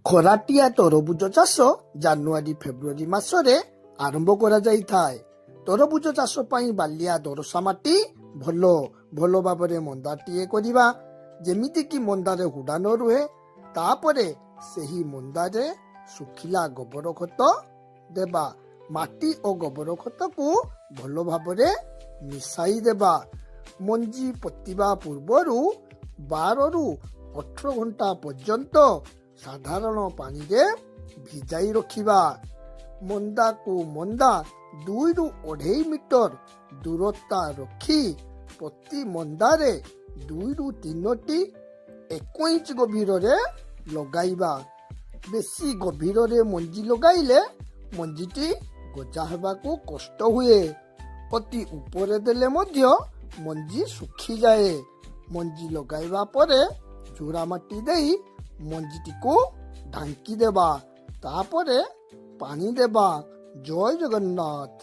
ଖରାଟିଆ ତରଭୁଜ ଚାଷ ଜାନୁଆରୀ ଫେବୃଆରୀ ମାସରେ ଆରମ୍ଭ କରାଯାଇଥାଏ। ତରଭୁଜ ଚାଷ ପାଇଁ ବାଲିଆ ଦୋରସା ମାଟି ଭଲ। ଭଲ ଭାବରେ ମନ୍ଦାଟିଏ କରିବା, ଯେମିତିକି ମନ୍ଦାରେ ହୁଡ଼ା ନ ରୁହେ। ତାପରେ ସେହି ମନ୍ଦାରେ ଶୁଖିଲା ଗୋବର ଖତ ଦେବା। ମାଟି ଓ ଗୋବର ଖତକୁ ଭଲ ଭାବରେ ମିଶାଇ ଦେବା। ମଞ୍ଜି ପୋତିବା ପୂର୍ବରୁ 12ରୁ 18 ଘଣ୍ଟା ପର୍ଯ୍ୟନ୍ତ ସାଧାରଣ ପାଣିରେ ଭିଜାଇ ରଖିବା। ମନ୍ଦାକୁ ମନ୍ଦା 2ରୁ 2.5 ମିଟର ଦୂରତା ରଖି ପ୍ରତି ମନ୍ଦାରେ 2ରୁ 3ଟି 1 ଇଞ୍ଚ ଗଭୀରରେ ଲଗାଇବା। ବେଶୀ ଗଭୀରରେ ମଞ୍ଜି ଲଗାଇଲେ ମଞ୍ଜିଟି ଗଜା ହେବାକୁ କଷ୍ଟ ହୁଏ। ଅତି ଉପରେ ଦେଲେ ମଧ୍ୟ ମଞ୍ଜି ଶୁଖିଯାଏ। ମଞ୍ଜି ଲଗାଇବା ପରେ ଝୁରା ମାଟି ଦେଇ ମଞ୍ଜିଟିକୁ ଢାଙ୍କି ଦେବା। ତାପରେ ପାଣି ଦେବା। ଜୟ ଜଗନ୍ନାଥ।